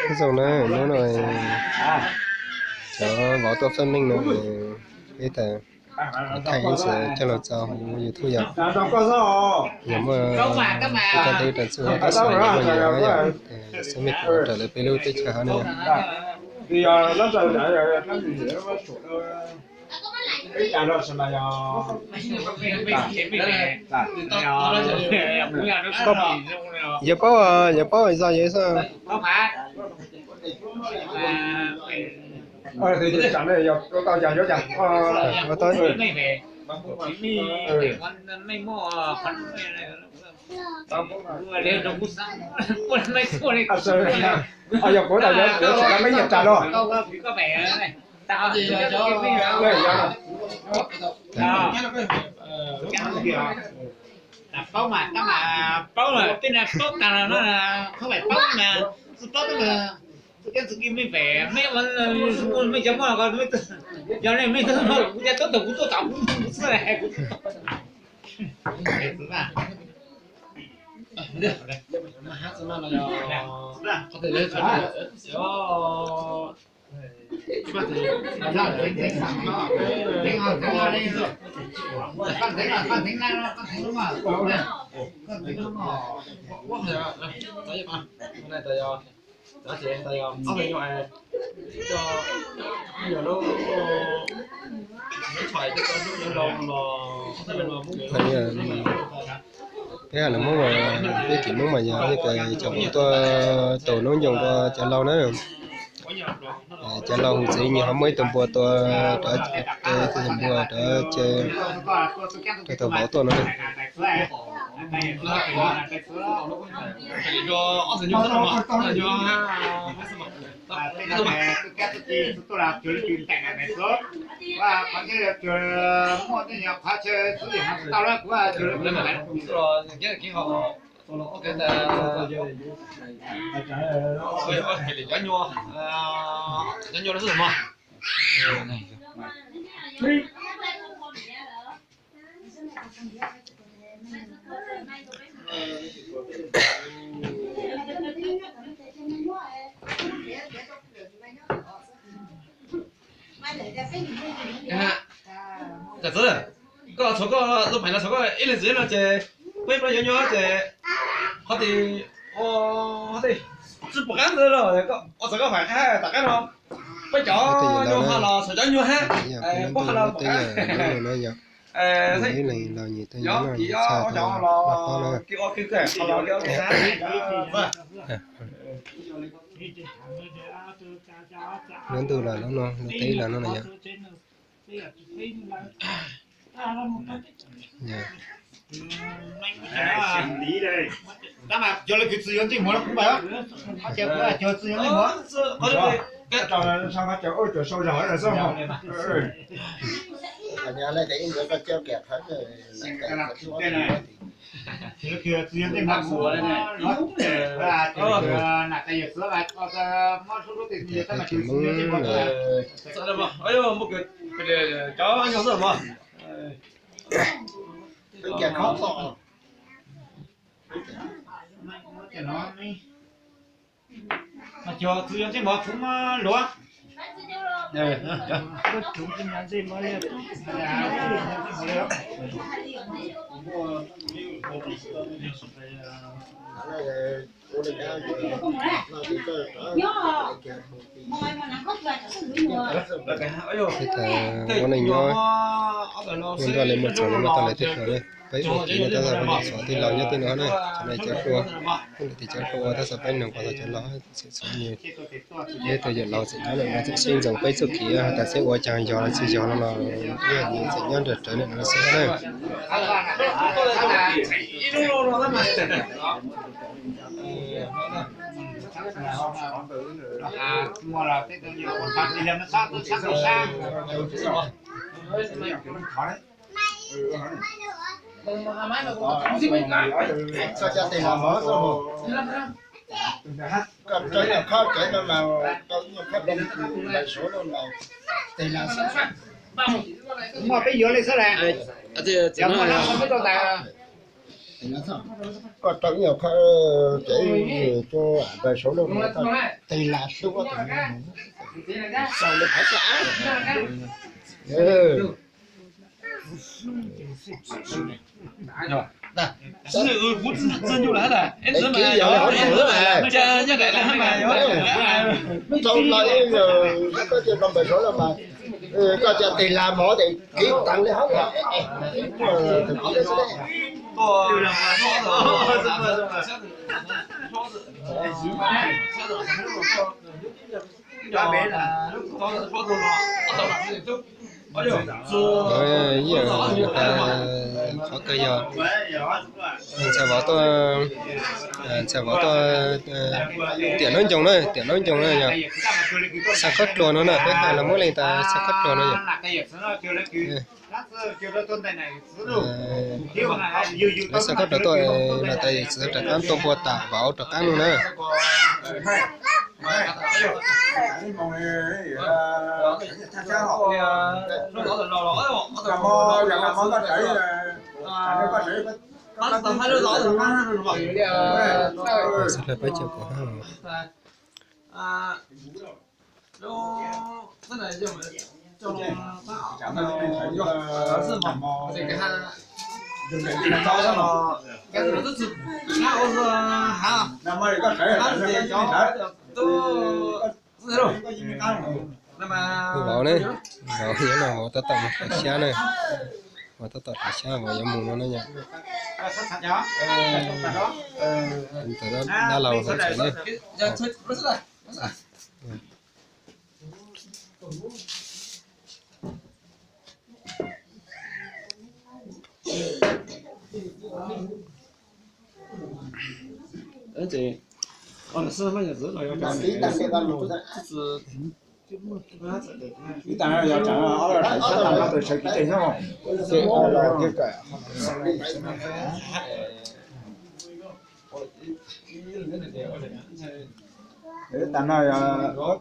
Ib zoo na, hnub no cov vauv tuaj faj meej no, ib tas thaij ib txhia coj los tso hauv YouTube yom. Yog muaj ib caj teb rau txhua tab sis yog muaj nyias yom, xab mej raws lawv peb lub teb chaws hov ne. Yog paub, yog paub zog yog xwb. Yog kuv tau yuav tsum meb nyiam tas los. Paub mas, paub mas, tej no paub tas los no, qhov paub mas, tsis paub tas, txuj kev txuj kis mej pem mej, mej cov muaj, yog nej mej tub muaj kuv cov tub tau kuv tuaj tom kuv xwb. Peb hais lus Hmoob mas, peb kev Hmoob mas yog li cas cov vauv tuaj taus noob ncoos rau cov laus na. Cov laus hum txiv nyias ho muaj ib tug npua tua, rau ib tug npua rau, rau tus vauv tuaj no. Cov txiv, koj tshuav koj lub phaim no tshuav koj ib leeg txiv no ces peb plaub yuav nyuaj ces qhov twg, qhov twg tsis pom qab ntawd los ua txawm koj phaim qab tom qab no. Peb cov nyuag ho los txhom cov nyuag hab, peb ho los pom qab. Ib leeg los nyias tej nyob no nyias txhaj tau los qhov na. Lub ntuj los lub no, lub teb los no no yom. Cov lawv kws txwv yuav ntsej muag no kuv pais os. Cov txwv yuav ntsej muag. Txwv yuav ntsej muag, nam tas yawm txwv, muab lub lub teb txwv yuav ntsej muag. Cov txwv yuav ntsej muag txwv luav. Ib tag ua neej nyob, ua nroj li muaj txaus li muaj tau lawv tej hluas na. Peb ua kev no tab tom peb txhua tij laug nyob tej no na, cov no cov hluas, tej cov hluas ua tab tom peb noog pom tau cov laus txhua txhua nws. Peb tus yawm laus txawm nyob lawm no txawm sib ntxoov peb txoj kev has tas seb ua cas yog los tsis yog no los yog nws txawm nyob nrog rawv nws no xwb na. Rau ib nyuag khob tsev no mas, rau ib nyuag khob rau npawg Suav no mas, tes las xwb. Muaj peb yuav li xwb las. Cov muaj no peb tau tas. Koj rau ib nyuag khob tsev rau npawg Suav no mas, tes las xwb. Xaus li qhov xwb. Koj cia tes las mov tes kev teev li hov. Qhov kawg yog ntxhais vauv tuaj, ntxhais vauv tuaj tiam noob ncoos na, tiam noob ncoos na yog xa khob dluag no na, peb hais los muab leej tas xa khob dluag no yog. Lawv xa khob dluag tuaj, los tas yawm txiv rov qab tuaj npua tas vauv rov qab no na. Xav hlawv peb caug kaum hab. Vauv ne, vauv nyob no vauv tab tom mus rau xyab na, vauv tab tom rau xyab vauv yuav mus no na yom. Ntawm dab laug hauv tsev ne. Tas no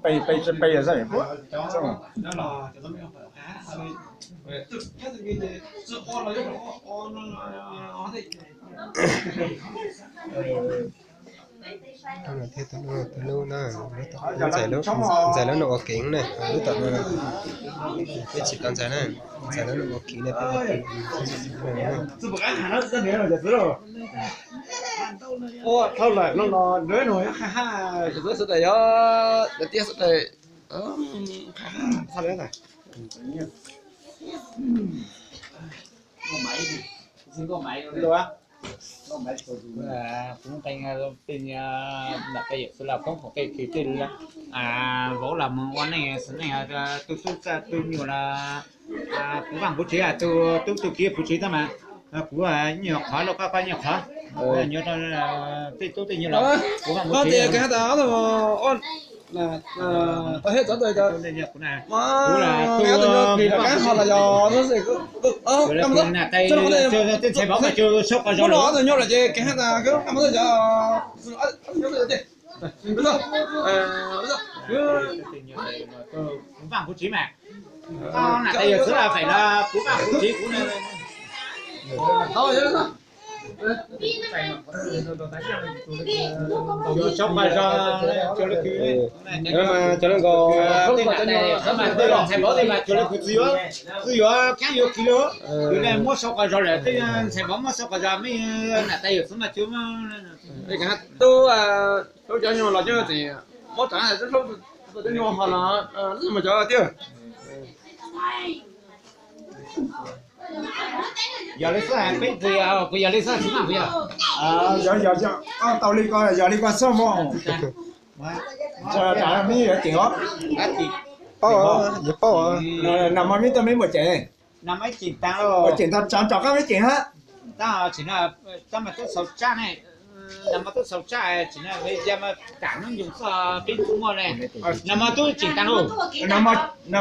pe pe pe yog zaj. Thiab tus lub na, ntxhais lub, ntxhais lub no ua kev ne, lub tom no peb tsis tau ntxhais na, ntxhais lub no ua kev ne, peb ua kev. Ua thauj lawm no no nrog no qha ha, sawv daws yog tiab sawv daws qha ha, txhob li tas. Kuv qee tej yawm xwb los koob foom tej kwv tij vauv los mus ua neej xwm neej, tus tub txawj tus nyuam los kuv vaaj kuv tsev, tus tub tus kiv kuv tsev tab mas kuv nyuam qhov los koj koj nyuam qhov, nyuam rau tej tub tej nyuam los kuv vaaj kuv tsev. Tej ntxhais vauv mas cuag sau quas zog, kuv vaaj kuv tsev mas, koj nam tais yawm txwv los feem los kuv vaaj kuv tsev kuv. Sau quas zog, cuag li kws, cuag li kws, tej ntxhais vauv tej mas cuag li kws txwv yuav, txwv yuav khaab yuav kiv li, yus muab sau quas zog lawm tej ntxhais vauv muab sau quas zog mej nam tais yawm txwv mas cuag. Tub, tub cov nyuag los cov txiv muab rov hlub cov nyuag ho los mus cov tiag. Yog li xwb peb puas yog, puas yog li xwb tsis mas puas yog? Yog, yog, yog, tau li ko, yog li ko xwb mog. Tsam meb yuav ceem os. Paub, yuav paub. Nag hmo meb tuaj meb muaj ceem? Nag hmo ib ceem taag, ua ceem tau tsam rov qab meb ceem hab. Tab tsis no, tab mas tub xaus tsab ne, nag hmo tub xaus tsab tsis no, ya mas kam noob ncoog txoj peb tub muaj ne. Nag hmo tub ceem taag lauj. Nag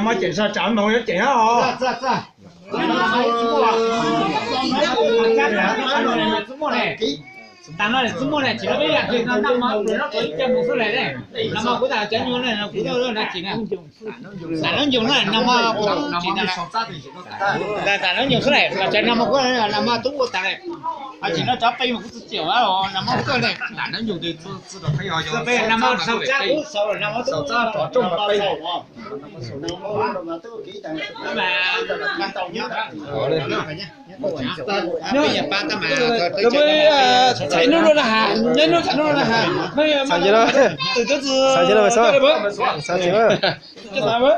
hmo ceem txog tsam noog yuav ceem hab os. Txog, txog. Nag hmo ib tub muaj ne. Tas no tsis muaj na, tsis no peb yam tsis no nag hmo pluas no tau ib co mus xwb lawm ne. Nag hmo kuv tas cov nyuag na kuv tau na tsis na. Tam no nyuag na nag hmo kuv tsis na. Tam no nyuag xwb lawm, cov nag hmo kuv nag hmo tub ua tas lawm. Tsis no cov peb mus kuv tsis txiaum nag hmo kuv ne. Nag hmo xaus tsab kuv xaus nag hmo tub. Txhais nub lub na has, neb nub txhais nub lub na has. Xav tsis no, xav tsis no, xav tsis no. Mas mus lawm. Xav mas mus.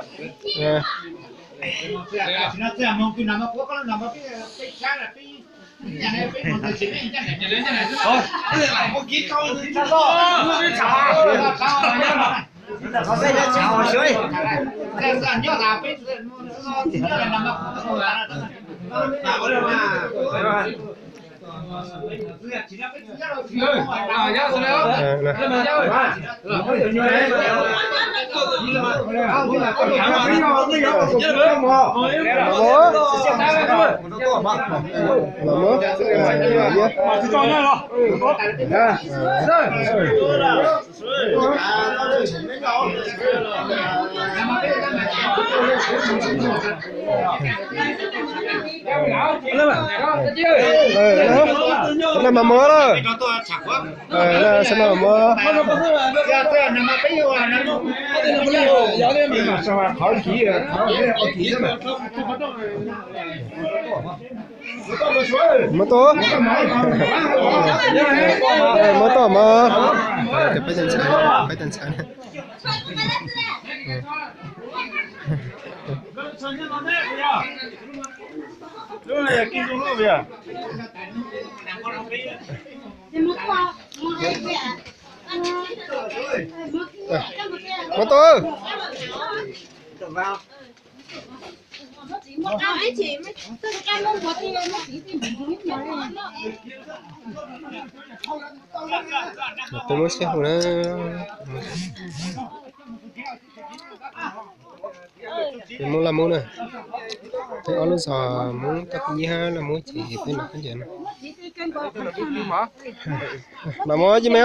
Muab tau, muab tau mas. Peb tau ntxhais, peb tau ntxhais. Muab tau. Peb muab xiab hu na. Peb muab laj mub na. Peb ob lub zos Hmoob toj nyiab laj mub ces peb los khaub ncaws no. Los mov ib me.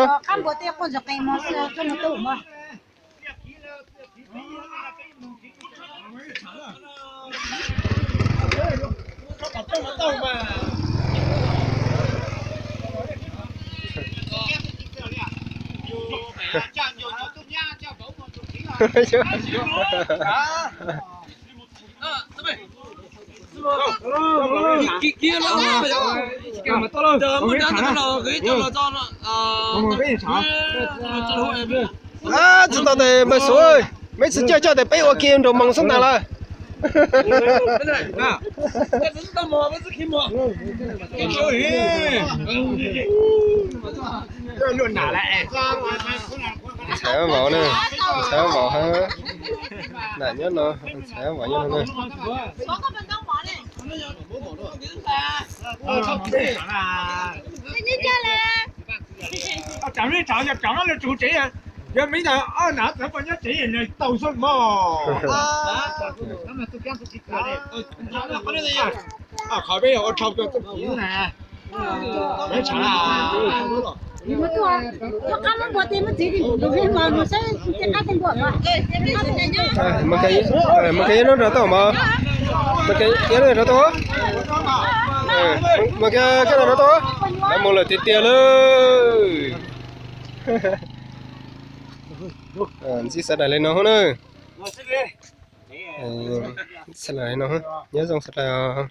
Tsis tau tes npawg Suav, meb tsis coj coj tes peb ua ke nraum moos xwb ntag lawm. Ntxhais vauv na, ntxhais vauv hab, nram nyob no, ntxhais vauv nyob no na. Tsev, yog me ntawd ob nam txawv nyob tsev nws tau xwb mog. Qhov peb yog ua dhau rau txoj kev na. Mas koj nyob rau tau mog, mas koj nyob rau tau, mas koj nyob rau tau, lawv mus lawm tiag tiag lawm. Ntsib sawv daws li no hub na. Sawv daws li no, nyob zoo sawv daws.